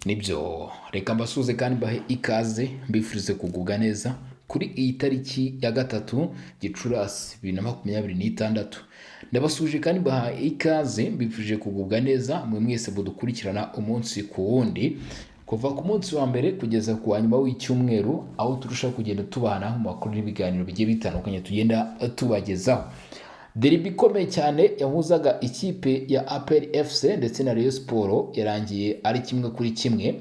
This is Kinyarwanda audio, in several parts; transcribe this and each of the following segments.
Nibyo, reka mbasuhuze kandi mbahe ikaze, mbifurize kugubwa neza kuri iyi tariki ya 3 Gicurasi 2026. Ndabasuhuje kandi mbaha ikaze, mbifurije kugubwa neza mwe mwese mudukurikirana umunsi ku wundi, kuva ku munsi wa mbere kugeza ku wa nyuma w'icyumweru, aho turushaho kugenda tubana mu makuru n'ibiganiro bigiye bitandukanye tugenda tubagezaho. Derby ikomeye cyane yahuzaga ikipe ya APR FC ndetse na Rayon Sport yarangiye ari 1-1.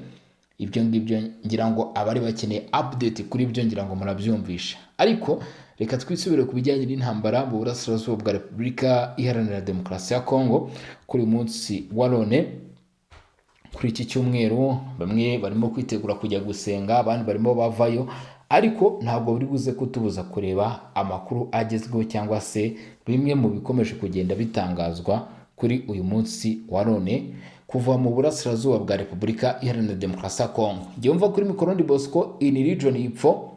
Ibyo ngibyo ngira ngo abari bakeneye update kuri byo ngira ngo murabyumvisha. Ariko reka twisubire ku bijyanye n'intambara mu burasirazuba bwa Repubulika Iharanira Demokarasi ya Kongo kuri uyu munsi wa none. Kuri iki cyumweru bamwe barimo kwitegura kujya gusenga, abandi barimo bavayo, ariko ntabwo buri buze kutubuza kureba amakuru agezweho cyangwa se bimwe mu bikomeje kugenda bitangazwa kuri uyu munsi wa none kuva mu burasirazuba bwa Repubulika Iharanira Demokarasi ya Kongo. Njye wumva kuri mikoro ndi Bosco in region ipfo,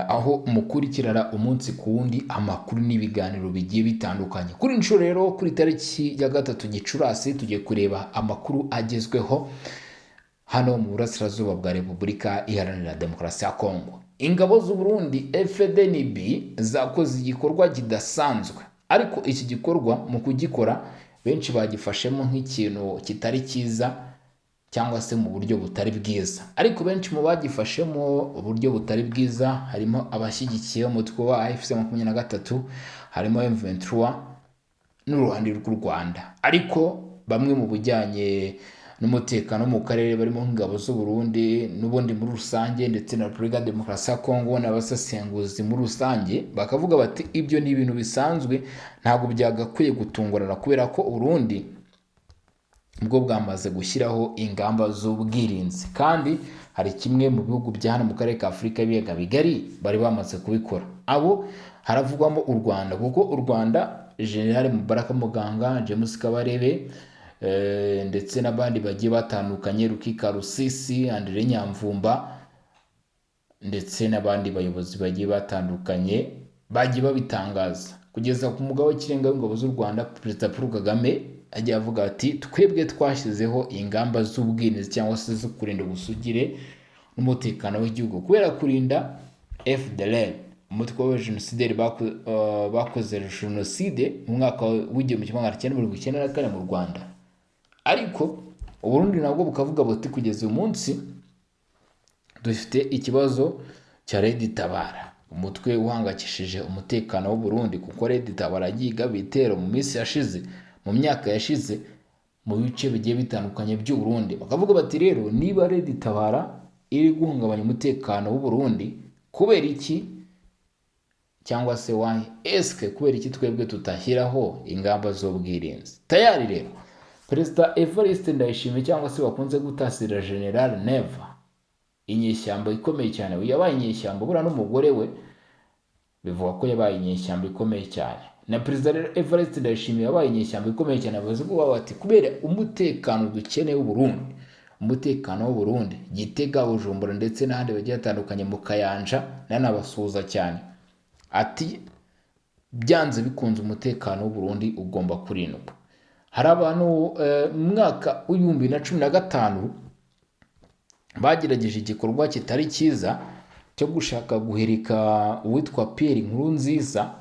aho mukurikirana umunsi ku wundi amakuru n'ibiganiro bigiye bitandukanye. Kuri inshuro rero, kuri tariki ya 3 Gicurasi, tugiye kureba amakuru agezweho hano mu burasirazuba bwa Repubulika Iharanira Demokarasi ya Kongo. Ingabo z'u Burundi FDNB zakoze igikorwa kidasanzwe, ariko iki gikorwa mu kugikora benshi bagifashemo nk'ikintu kitari cyiza cyangwa se mu buryo butari bwiza. Ariko benshi mu bagifashemo uburyo butari bwiza harimo abashyigikiye umutwe wa AFC 23, harimo M23 n'uruhande rw'u Rwanda. Ariko bamwe mu bijyanye n'umutekano mu karere, barimo nk'ingabo z'u Burundi n'ubundi muri rusange ndetse na Repubulika ya Demokarasi ya Kongo n'abasesenguzi muri rusange, bakavuga bati ibyo ni ibintu bisanzwe, ntabwo byagakwiye gutungurana kubera ko Uburundi bwo bwamaze gushyiraho ingamba z'ubwirinzi, kandi hari kimwe mu bihugu bya hano mu karere ka Afurika y'ibiyaga bigari bari bamaze kubikora. Abo haravugwamo u Rwanda, kuko u Rwanda, General Mubaraka Muganga, James Kabarebe, ndetse n'abandi bagiye batandukanye, Rukika Rusisi, Andre Nyamvumba ndetse n'abandi bayobozi bagiye batandukanye bagiye babitangaza, kugeza ku mugaba w'ikirenga w'ingabo z'u Rwanda, Perezida Paul Kagame, agiye avuga ati twebwe twashyizeho ingamba z'ubwirinzi cyangwa se zo kurinda ubusugire n'umutekano w'igihugu kubera kurinda FDLR, umutwe w'abajenosideri bakoze jenoside mu mwaka w'1994 mu Rwanda. Ariko Uburundi nabwo bukavuga buti kugeza uyu munsi dufite ikibazo cya Red Tabara, umutwe uhangayikishije umutekano w'u Burundi, kuko Red Tabara yagiye igaba ibitero mu minsi yashize, mu myaka yashize, mu bice bigiye bitandukanye by'u Burundi. Bakavuga bati rero niba Red Tabara iri guhungabanya umutekano w'u Burundi, kubera iki cyangwa se why eske kubera iki twebwe tutashyiraho ingamba z'ubwirinzi? Tayari rero Perezida Evariste Ndayishimiye, cyangwa se bakunze gutasira General Neva, inyeshyamba ikomeye cyane, yabaye inyeshyamba buriya n'umugore we bivuga ko yabaye inyeshyamba ikomeye cyane, na Perezida rero Evariste Ndayishimiye yabaye inyeshyamba ikomeye cyane, bavuze ko bati kubera umutekano dukeneye w'u Burundi, umutekano w'u Burundi, Gitega, Bujumbura ndetse n'ahandi bagiye hatandukanye mu Kayanja, nanabasuhuza cyane, ati byanze bikunze umutekano w'u Burundi ugomba kurindwa. Hari abantu mu mwaka w'2015 bagerageje igikorwa kitari cyiza cyo gushaka guhirika uwitwa Pierre Nkurunziza,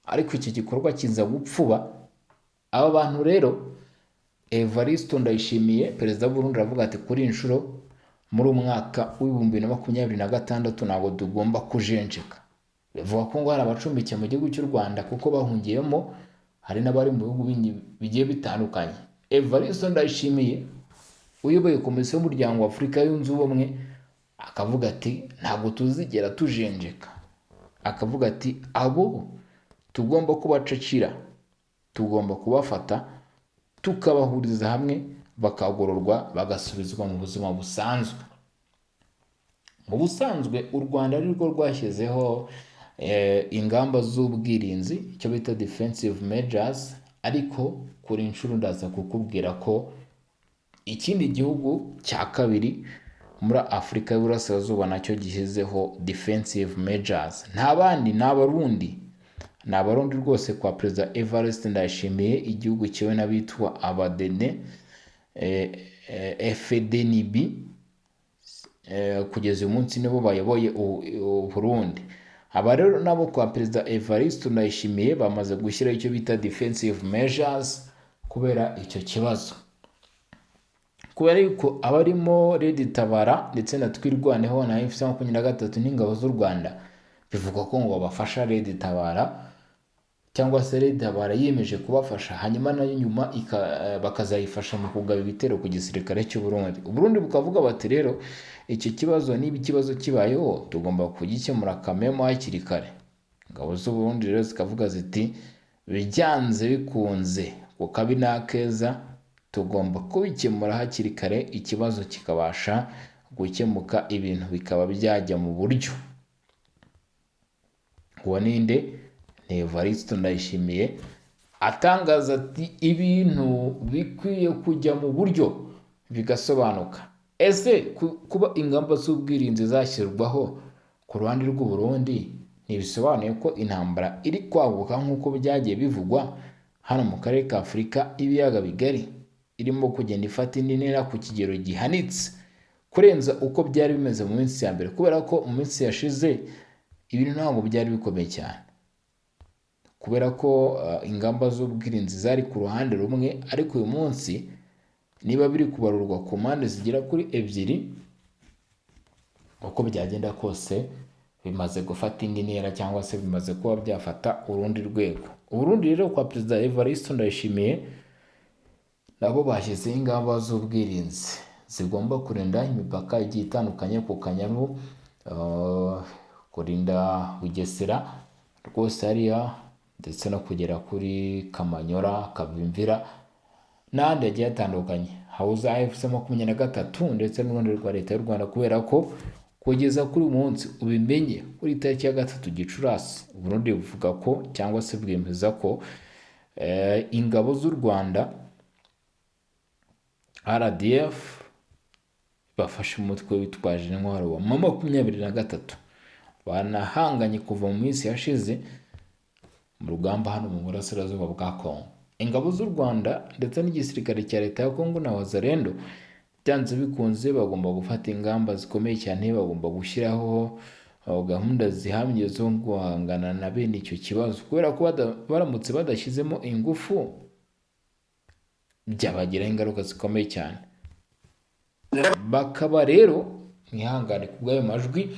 ariko iki gikorwa kiza gupfuba. Aba bantu rero, Evaristo Ndayishimiye, perezida w'u Burundi, aravuga ati kuri iyi nshuro muri uyu mwaka w'2026 ntabwo tugomba kujenjeka. Bivuga ko ngo hari abacumbikiye mu gihugu cy'u Rwanda kuko bahungiyemo, hari n'abari mu bihugu bindi bigiye bitandukanye. Evaristo Ndayishimiye uyoboye Komisiyo y'Umuryango wa Afurika Yunze Ubumwe akavuga ati ntabwo tuzigera tujenjeka, akavuga ati abo tugomba kubacakira, tugomba kubafata tukabahuriza hamwe, bakagororwa, bagasubizwa mu buzima busanzwe. Mu busanzwe u Rwanda ari rwo rwashyizeho ingamba z'ubwirinzi, icyo bita defensive measures, ariko kuri inshuro ndaza kukubwira ko ikindi gihugu cya kabiri muri Afurika y'Uburasirazuba nacyo gishyizeho defensive measures. Nta bandi, ni Abarundi, ni Abarundi rwose kwa Perezida Evariste Ndayishimiye, igihugu kiwe n'abitwa Abadede. FDNB, kugeza uyu munsi nibo bayoboye Burundi. Aba rero nabo kwa Perezida Evariste Ndayishimiye bamaze gushyiraho icyo bita defensive measures kubera icyo kibazo, kubera yuko abarimo Red Tabara ndetse na Twirwaneho na AFC 23 n'ingabo z'u Rwanda, bivugwa ko ngo babafasha Red Tabara, cyangwa se Red Tabara yiyemeje kubafasha, hanyuma nayo nyuma bakazayifasha mu kugaba ibitero ku gisirikare cy'u Burundi. Uburundi bukavuga bati: "Rero icyo kibazo, niba ikibazo kibayeho, tugomba kugikemura kamemo hakiri kare." Ingabo z'u Burundi rero zikavuga ziti: "Byanze bikunze, ku kabi n'akeza, tugomba kubikemura hakiri kare, ikibazo kikabasha gukemuka, ibintu bikaba byajya mu buryo." Uwo ninde? Ni Evariste Ndayishimiye atangaza ati: "Ibintu bikwiye kujya mu buryo, bigasobanuka." Ese kuba ingamba z'ubwirinzi zashyirwaho ku ruhande rw'u Burundi ntibisobanuye ko intambara iri kwaguka, nk'uko byagiye bivugwa hano mu karere ka Afurika Ibiyaga Bigari, irimo kugenda ifata indi ntera ku kigero gihanitse kurenza uko byari bimeze mu minsi ya mbere? Kubera ko mu minsi yashize ibintu ntabwo byari bikomeye cyane, kubera ko ingamba z'ubwirinzi zari ku ruhande rumwe, ariko uyu munsi niba biri kubarurwa ku mpande zigera kuri ebyiri, uko byagenda kose bimaze gufata indi ntera, cyangwa se bimaze kuba byafata urundi rwego. Uburundi rero kwa Perezida Evariste Ndayishimiye nabo bashyizeho ingamba z'ubwirinzi zigomba kurinda imipaka igiye itandukanye ku Kanyaru, kurinda Bugesera rwose hariya, ndetse no kugera kuri Kamanyora, Kavimvira n'ahandi hagiye hatandukanye hahuza AFC 23 ndetse n'urundi rwa Leta y'u Rwanda. Kubera ko kugeza kuri uyu munsi, ubimenye, kuri tariki ya 3 Gicurasi, Uburundi buvuga ko, cyangwa se bwemeza ko ingabo z'u Rwanda RDF bafashe umutwe witwaje intwaro wa M23 banahanganye kuva mu minsi yashize mu rugamba hano mu burasirazuba bwa Kongo. Ingabo z'u Rwanda ndetse n'igisirikare cya Leta ya Kongo na Wazalendo, byanze bikunze bagomba gufata ingamba zikomeye cyane, bagomba gushyiraho gahunda zihamye zo guhangana na bene icyo kibazo, kubera ko baramutse badashyizemo ingufu byabagiraho ingaruka zikomeye cyane. Bakaba rero, mwihangane ku bw'ayo majwi,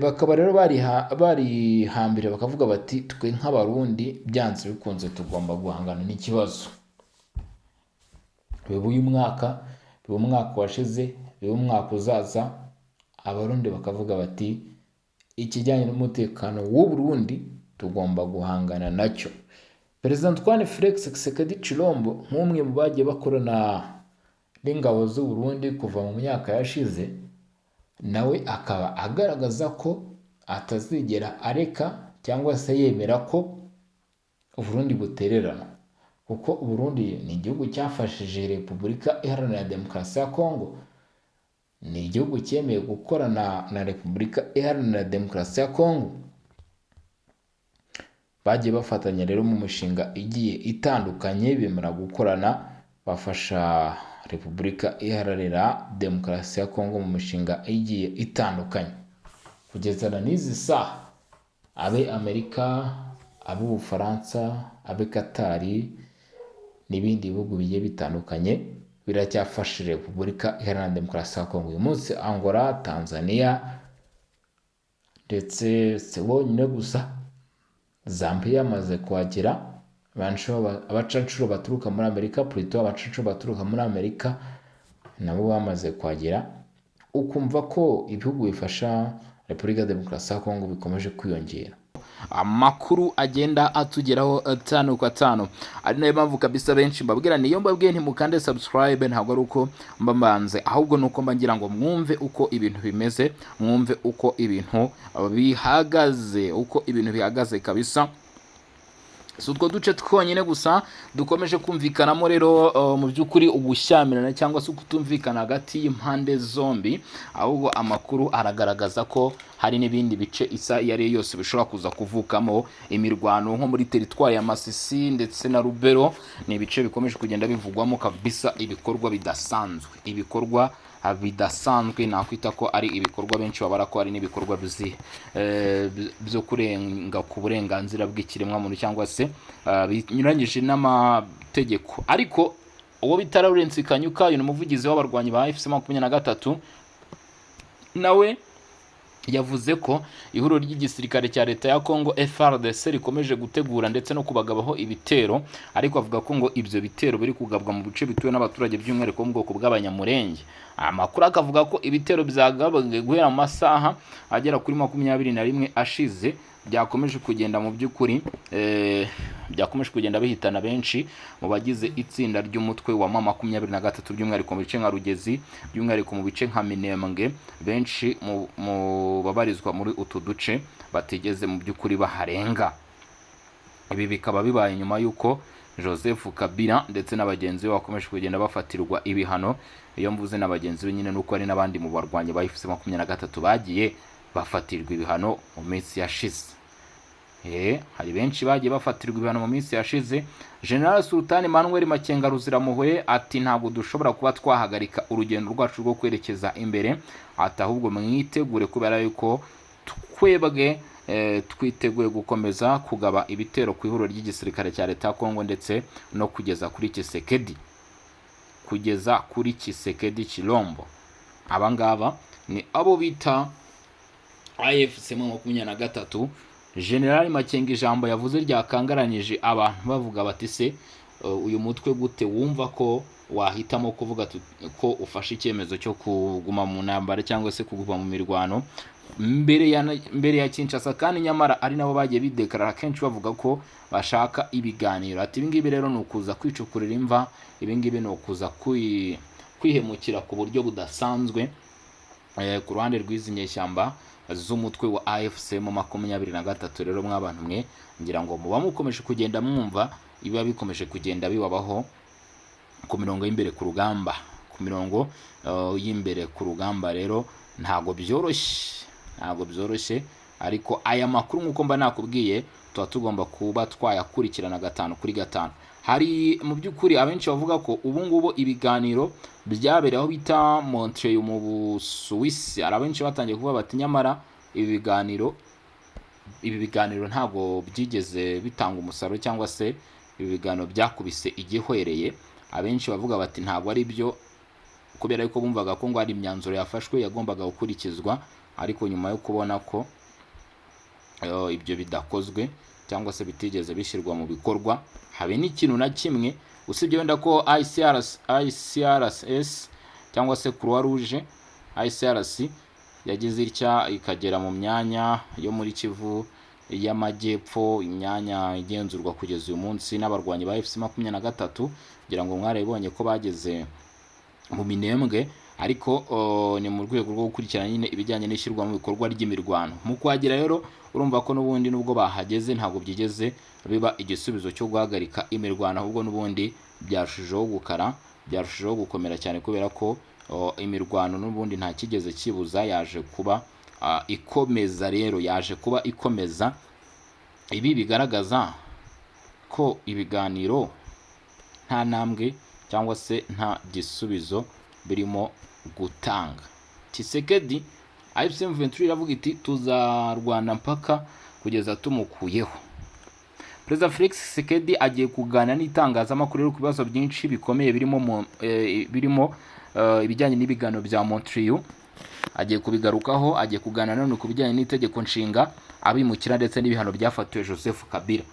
bakaba rero barihambira bakavuga bati: "Twe nk'Abarundi byanze bikunze tugomba guhangana n'ikibazo." Biba uyu mwaka, biba umwaka washize, biba umwaka uzaza, Abarundi bakavuga bati: "Ikijyanye n'umutekano w'u Burundi tugomba guhangana nacyo." Perezida Antoine Felix Tshisekedi Tshilombo, nk'umwe mu bagiye bakorana n'ingabo z'u Burundi kuva mu myaka yashize, nawe akaba agaragaza ko atazigera areka cyangwa se yemera ko Uburundi butererana, kuko Uburundi ni igihugu cyafashije Repubulika Iharanira Demokarasi ya Kongo, ni igihugu cyemeye gukorana na Repubulika Iharanira Demokarasi ya Kongo. Bagiye bafatanya rero mu mishinga igiye itandukanye, bemera gukorana, bafasha Repubulika Iharanira Demokarasi ya Kongo mu mishinga igiye itandukanye. Kugeza na n'izi saha, abe Amerika, abe Ubufaransa, abe Katari n'ibindi bihugu bigiye bitandukanye biracyafasha Repubulika Iharanira Demokarasi ya Kongo. Uyu munsi Angola, Tanzania, ndetse si bonyine gusa, Zambia yamaze kuhagera, abacancuro baturuka muri Amerika, plutôt abacancuro baturuka muri Amerika nabo bamaze kuhagera. Ukumva ko ibihugu bifasha Repubulika ya Demokarasi ya Kongo bikomeje kwiyongera. Amakuru agenda atugeraho atanu ku atanu, ari nayo mpamvu kabisa benshi mbabwira, niyo mbabwiye ntimukande subscribe, ntabwo ari uko mba mbanze, ahubwo ni uko mba ngira ngo mwumve uko ibintu bimeze, mwumve uko ibintu bihagaze, uko ibintu bihagaze kabisa. Si utwo duce twonyine gusa dukomeje kumvikanamo rero mu by'ukuri ugushyamirana cyangwa se kutumvikana hagati y'impande zombi, ahubwo amakuru aragaragaza ko hari n'ibindi bice isa iyo ari yo yose bishobora kuza kuvukamo imirwano, nko muri teritwari ya Masisi ndetse na Rubero. Ni ibice bikomeje kugenda bivugwamo kabisa ibikorwa bidasanzwe, ibikorwa bidasanzwe nakwita ko ari ibikorwa benshi babara ko ari n'ibikorwa byo kurenga ku burenganzira bw'ikiremwamuntu cyangwa se binyuranyije n'amategeko. Ariko uwo bita Lawrence Kanyuka, uyu ni umuvugizi w'abarwanyi ba AFC 23, nawe yavuze ko ihuriro ry'igisirikare cya leta ya Congo FARDC rikomeje gutegura ndetse no kubagabaho ibitero, ariko avuga ko ngo ibyo bitero biri kugabwa mu bice bituwe n'abaturage, by'umwihariko bo mu bwoko bw'Abanyamurenge. Amakuru akavuga ko ibitero byagabwe guhera mu masaha agera kuri 21 ashize, byakomeje kugenda mu by'ukuri byakomeje kugenda bihitana benshi mu bagize itsinda ry'umutwe wa M23, by'umwihariko mu bice nka Rugezi, by'umwihariko mu bice nka Minembwe. Benshi mu babarizwa muri utu duce batigeze mu by'ukuri baharenga. Ibi bikaba bibaye nyuma y'uko Joseph Kabila ndetse na bagenzi be bakomeje kugenda bafatirwa ibihano. Iyo mvuze na bagenzi be nyine, nuko hari n'abandi mu barwanyi ba AFC 23 bagiye bafatirwa ibihano mu minsi yashize. Hari benshi bagiye bafatirwa ibihano mu minsi yashize. General Sultan Manuel Makenga Ruziramuhwe ati: "Ntabwo dushobora kuba twahagarika urugendo rwacu rwo kwerekeza imbere", ati: "Ahubwo mwitegure, kubera yuko twebwe twiteguye gukomeza kugaba ibitero ku ihuriro ry'igisirikare cya leta ya Kongo ndetse no kugeza kuri Tshisekedi, kugeza kuri Tshisekedi Chilombo." Aba ngaba ni abo bita AFC 23. General Makenga ijambo yavuze ryakangaranyije abantu, bavuga bati: "Se uyu mutwe gute wumva ko wahitamo kuvuga ko ufashe icyemezo cyo kuguma mu ntambara cyangwa se kuguma mu mirwano mbere ya Kinshasa, kandi nyamara ari nabo bagiye bidekarara kenshi bavuga ko bashaka ibiganiro?" Ati: "Ibi ngibi rero ni ukuza kwicukurira imva, ibi ngibi ni ukuza kwihemukira ku buryo budasanzwe." Ku ruhande rw'izi nyeshyamba z'umutwe wa AFC 23 rero, mw'abantu mwe, ngira ngo muba mukomeje kugenda mwumva ibiba bikomeje kugenda bibabaho ku mirongo y'imbere ku rugamba. Ku mirongo y'imbere ku rugamba rero ntabwo byoroshye, ntabwo byoroshye. Ariko aya makuru, nk'uko mba nakubwiye, tuba tugomba kuba twayakurikirana gatanu kuri gatanu. Hari mu by'ukuri abenshi bavuga ko ubu ngubu ibiganiro byabereye aho bita Montreux mu Busuwisi, hari abenshi batangiye kuvuga bati: "Nyamara ibi biganiro ntabwo byigeze bitanga umusaruro, cyangwa se ibi biganiro byakubise igihwereye." Abenshi bavuga bati ntabwo ari byo, kubera yuko bumvaga ko ngo hari imyanzuro yafashwe yagombaga gukurikizwa, ariko nyuma yo kubona ko ibyo bidakozwe cyangwa se bitigeze bishyirwa mu bikorwa habe n'ikintu na kimwe, usibye wenda ko ICRC, ICRS cyangwa se Croix Rouge ICRC yagize itya ikagera mu myanya yo muri Kivu y'Amajyepfo, imyanya igenzurwa kugeza uyu munsi n'abarwanyi ba AFC 23. Kugira ngo mwarabibonye ko bageze mu Minembwe, ariko ni mu rwego rwo gukurikirana nyine ibijyanye n'ishyirwa mu bikorwa ry'imirwano. Mu kuhagera rero, urumva ko n'ubundi nubwo bahageze ntabwo byigeze biba igisubizo cyo guhagarika imirwano, ahubwo n'ubundi byarushijeho gukara, byarushijeho gukomera cyane, kubera ko imirwano n'ubundi nta kigeze kibuza, yaje kuba ikomeza rero, yaje kuba ikomeza. Ibi bigaragaza ko ibiganiro nta ntambwe cyangwa se nta gisubizo birimo gutanga. Tshisekedi, AFC M23 iravuga iti: "Tuzarwana mpaka kugeza tumukuyeho." Perezida Felix Tshisekedi agiye kuganira n'itangazamakuru rero ku bibazo byinshi bikomeye birimo ibijyanye n'ibiganiro bya Montreux. Agiye kubigarukaho, agiye kuganira none ku bijyanye n'itegeko nshinga, abimukira ndetse n'ibihano byafatiwe Joseph Kabila.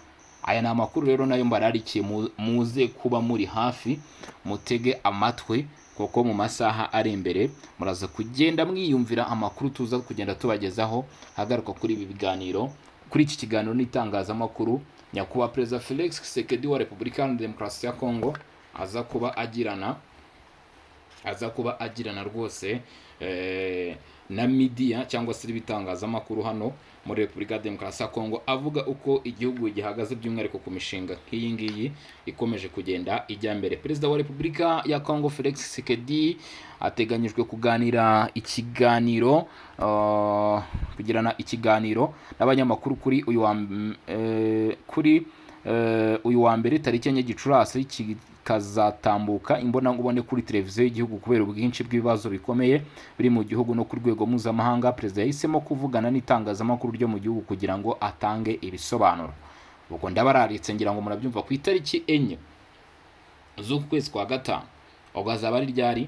Aya ni amakuru rero nayo mbararikiye, muze kuba muri hafi, mutege amatwi, kuko mu masaha ari imbere muraza kugenda mwiyumvira amakuru tuza kugenda tubagezaho agaruka kuri ibi biganiro. Kuri iki kiganiro n'itangazamakuru Nyakubahwa Perezida Felix Tshisekedi wa Repubulika Iharanira Demokarasi ya Kongo aza kuba agirana Aza kuba agirana rwose na media cyangwa se ibitangazamakuru hano muri Repubulika ya Demokarasi ya Kongo, avuga uko igihugu gihagaze, by'umwihariko ku mishinga nk'iyi ngiyi ikomeje kugenda ijya mbere. Perezida wa Repubulika ya Kongo Felix Tshisekedi ateganyijwe kuganira ikiganiro kugirana ikiganiro n'abanyamakuru kuri uyu wa mbere tariki 4 Gicurasi, kikazatambuka imbonankubone kuri televiziyo y'igihugu. Kubera ubwinshi bw'ibibazo bikomeye biri mu gihugu no ku rwego mpuzamahanga, perezida yahisemo kuvugana n'itangazamakuru ryo mu gihugu kugira ngo atange ibisobanuro. Ubwo ndabararitse, ngira ngo murabyumva, ku itariki 4 z'uku kwezi kwa gatanu. Ubwo azaba ari ryari?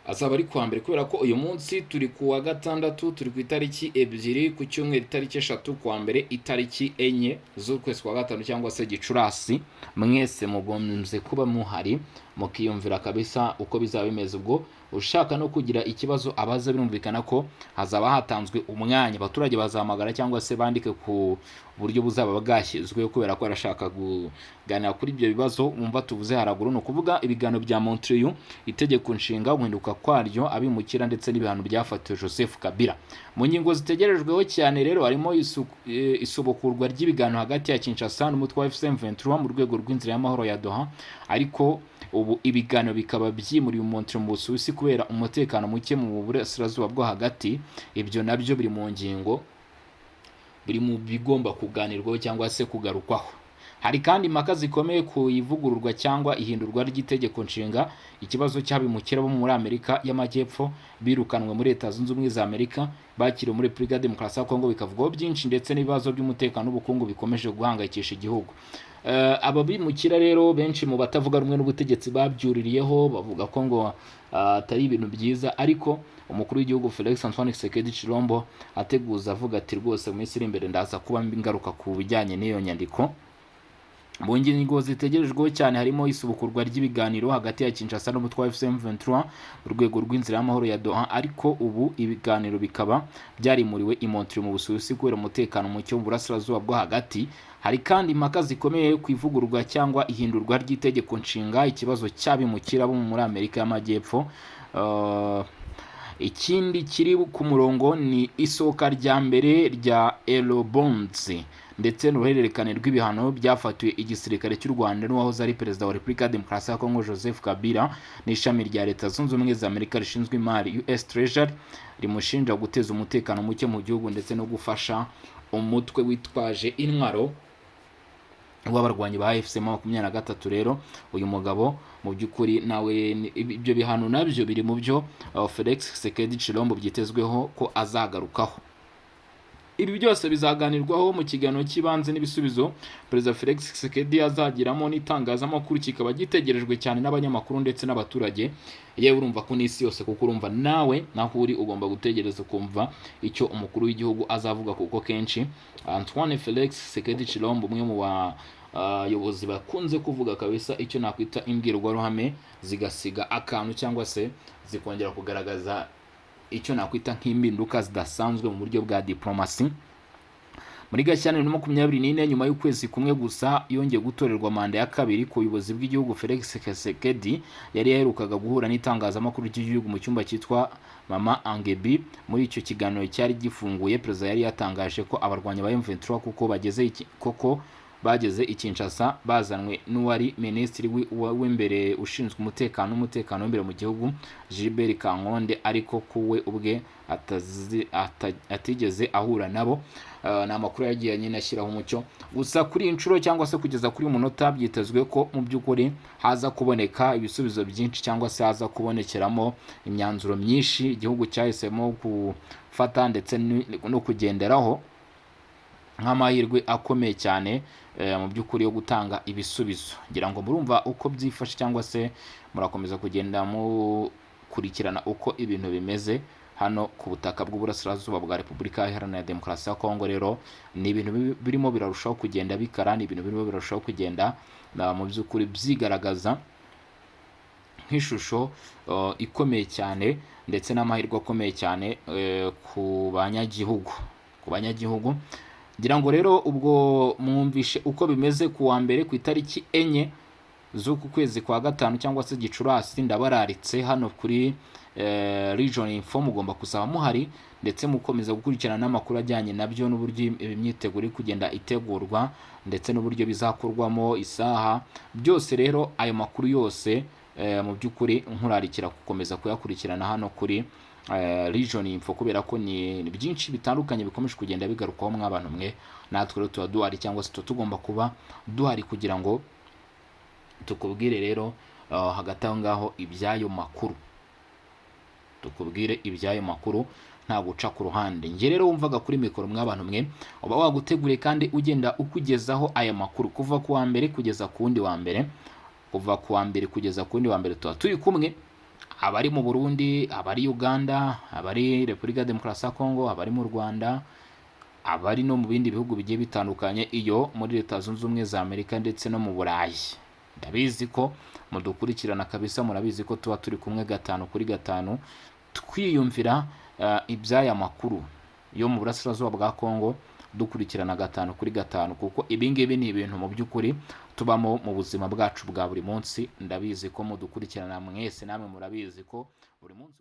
Azaba ari kuwa mbere, kubera ko uyu munsi turi ku wa gatandatu, turi ku itariki 2, ku cyumweru itariki 3, kuwa mbere itariki 4 z'ukwezi kwa gatanu cyangwa se Gicurasi. Mwese mugombye kuba muhari, mukiyumvira kabisa uko bizaba bimeze. Ubwo ushaka no kugira ikibazo abaza, birumvikana ko hazaba hatanzwe umwanya, abaturage bazahamagara cyangwa se bandike ku buryo buzaba bwashyizweho, kubera ko arashaka kuganira kuri ibyo bibazo wumva tuvuze haraguru, ni ukuvuga ibiganiro bya Montreux, itegeko nshinga, guhinduka kwaryo, abimukira ndetse n'ibihano byafatiwe Joseph Kabila. Mu ngingo zitegerejweho cyane rero harimo isubukurwa ry'ibiganiro hagati ya Kinshasa n'umutwe wa AFC M23 mu rwego rw'inzira y'amahoro ya Doha, ariko ubu ibiganiro bikaba byimuriwe Montreux mu Busuwisi kubera umutekano muke mu burasirazuba bwo hagati. Ibyo nabyo biri mu ngingo, biri mu bigomba kuganirwaho cyangwa se kugarukwaho. Hari kandi impaka zikomeye ku ivugururwa cyangwa ihindurwa ry'itegeko nshinga, ikibazo cy'abimukira bo muri Amerika y'Amajyepfo birukanwe muri Leta Zunze Ubumwe za Amerika bakiriwe muri Repubulika ya Demokarasi ya Kongo bikavugwaho byinshi, ndetse n'ibibazo by'umutekano n'ubukungu bikomeje guhangayikisha igihugu. Aba bimukira rero, benshi mu batavuga rumwe n'ubutegetsi babyuririyeho, bavuga ko ngo atari ibintu byiza, ariko umukuru w'igihugu Felix Antoine Tshisekedi Tshilombo ateguza avuga ati: "Rwose mu minsi iri imbere ndaza kuba ingaruka ku bijyanye n'iyo nyandiko." Mu ngingo zitegerejweho cyane harimo isubukurwa ry'ibiganiro hagati ya Kinshasa n'umutwe wa AFC M23 mu rwego rw'inzira y'amahoro ya Doha, ariko ubu ibiganiro bikaba byarimuriwe i Montreux mu Busuwisi kubera umutekano muke mu burasirazuba bwo hagati. Hari kandi impaka zikomeye ku ivugururwa cyangwa ihindurwa ry'itegeko nshinga, ikibazo cy'abimukira bo muri Amerika y'Amajyepfo. Ikindi kiri ku murongo ni isohoka rya mbere rya Eurobonds ndetse n'uruhererekane rw'ibihano byafatiwe igisirikare cy'u Rwanda n'uwahoze ari perezida wa Repubulika ya Demokarasi ya Kongo Joseph Kabila, n'ishami rya Leta Zunze Ubumwe za Amerika rishinzwe imari, US Treasury, rimushinja guteza umutekano muke mu gihugu ndetse no gufasha umutwe witwaje intwaro w'abarwanyi ba AFC 23. Rero uyu mugabo mu by'ukuri nawe ibyo bihano nabyo biri mu byo Felix Tshisekedi Tshilombo byitezweho ko azagarukaho. Ibi byose bizaganirwaho mu kiganiro cy'ibanze n'ibisubizo Perezida Felix Tshisekedi azagiramo n'itangazamakuru, kikaba gitegerejwe cyane n'abanyamakuru ndetse n'abaturage, yewe urumva ko n'isi yose, kuko urumva nawe naho uri ugomba gutegereza ukumva icyo umukuru w'igihugu azavuga, kuko kenshi Antoine Felix Tshisekedi Tshilombo, umwe mu bayobozi bakunze kuvuga kabisa icyo nakwita imbwirwaruhame zigasiga akantu cyangwa se zikongera kugaragaza icyo nakwita nk'impinduka zidasanzwe mu buryo bwa diplomasi. Muri Gashyantare 2024, nyuma y'ukwezi kumwe gusa yongeye gutorerwa manda ya kabiri ku buyobozi bw'igihugu, Felix Tshisekedi yari yaherukaga guhura n'itangazamakuru ry'igihugu mu cyumba cyitwa Mama Angebi. Muri icyo kiganiro cyari gifunguye, perezida yari yatangaje ko abarwanyi ba M23 kuko bageze koko bageze i Kinshasa bazanwe n'uwari minisitiri w'imbere ushinzwe umutekano n'umutekano w'imbere mu gihugu, Gilbert Kankonde, ariko ko we ubwe atigeze ahura nabo. Ni amakuru yagiye nyine ashyiraho umucyo. Gusa kuri iyi nshuro cyangwa se kugeza kuri uyu munota, byitezwe ko mu by'ukuri haza kuboneka ibisubizo byinshi cyangwa se haza kubonekeramo imyanzuro myinshi igihugu cyahisemo gufata ndetse no kugenderaho nk'amahirwe akomeye cyane mu by'ukuri yo gutanga ibisubizo. Ngira ngo murumva uko byifashe cyangwa se murakomeza kugenda mukurikirana uko ibintu bimeze hano ku butaka bw'uburasirazuba bwa Repubulika Iharanira Demokarasi ya Kongo. Rero ni ibintu birimo birarushaho kugenda bikara, ni ibintu birimo birarushaho kugenda mu by'ukuri byigaragaza nk'ishusho ikomeye cyane ndetse n'amahirwe akomeye cyane ku banyagihugu. Ngira ngo rero ubwo mwumvishe uko bimeze ku wa mbere ku itariki 4. z'uku kwezi kwa gatanu cyangwa se Gicurasi. Ndabararitse hano kuri Region Info, mugomba kuzaba muhari ndetse mukomeza gukurikirana n'amakuru ajyanye nabyo, n'uburyo imyiteguro iri kugenda itegurwa, ndetse n'uburyo bizakorwamo, isaha, byose. Rero ayo makuru yose, mu by'ukuri nkurarikira gukomeza kuyakurikirana hano kuri Region Info, kubera ko ni byinshi bitandukanye bikomeje kugenda bigarukwaho. Mw'abantu mwe, natwe rero tuba duhari, cyangwa se tuba tugomba kuba duhari kugira ngo tukubwire rero hagati aho ngaho iby'ayo makuru, tukubwire iby'ayo makuru nta guca ku ruhande. Njye rero wumvaga kuri mikoro, mw'abantu mwe, uba waguteguriye kandi ugenda ukugezaho aya makuru kuva ku wa mbere kugeza ku wundi wa mbere, kuva ku wa mbere kugeza ku wundi wa mbere tuba turi kumwe. Abari mu Burundi, abari Uganda, abari Repubulika ya Demokarasi ya Kongo, abari mu Rwanda, abari no mu bindi bihugu bigiye bitandukanye, iyo muri Leta Zunze Ubumwe za Amerika ndetse no mu Burayi, ndabizi ko mudukurikirana kabisa. Murabizi ko tuba turi kumwe gatanu kuri gatanu, twiyumvira iby'aya makuru yo mu burasirazuba bwa Kongo, dukurikirana gatanu kuri gatanu, kuko ibi ngibi ni ibintu mu by'ukuri tubamo mu buzima bwacu bwa buri munsi. Ndabizi ko mudukurikirana mwese, namwe murabizi ko buri munsi.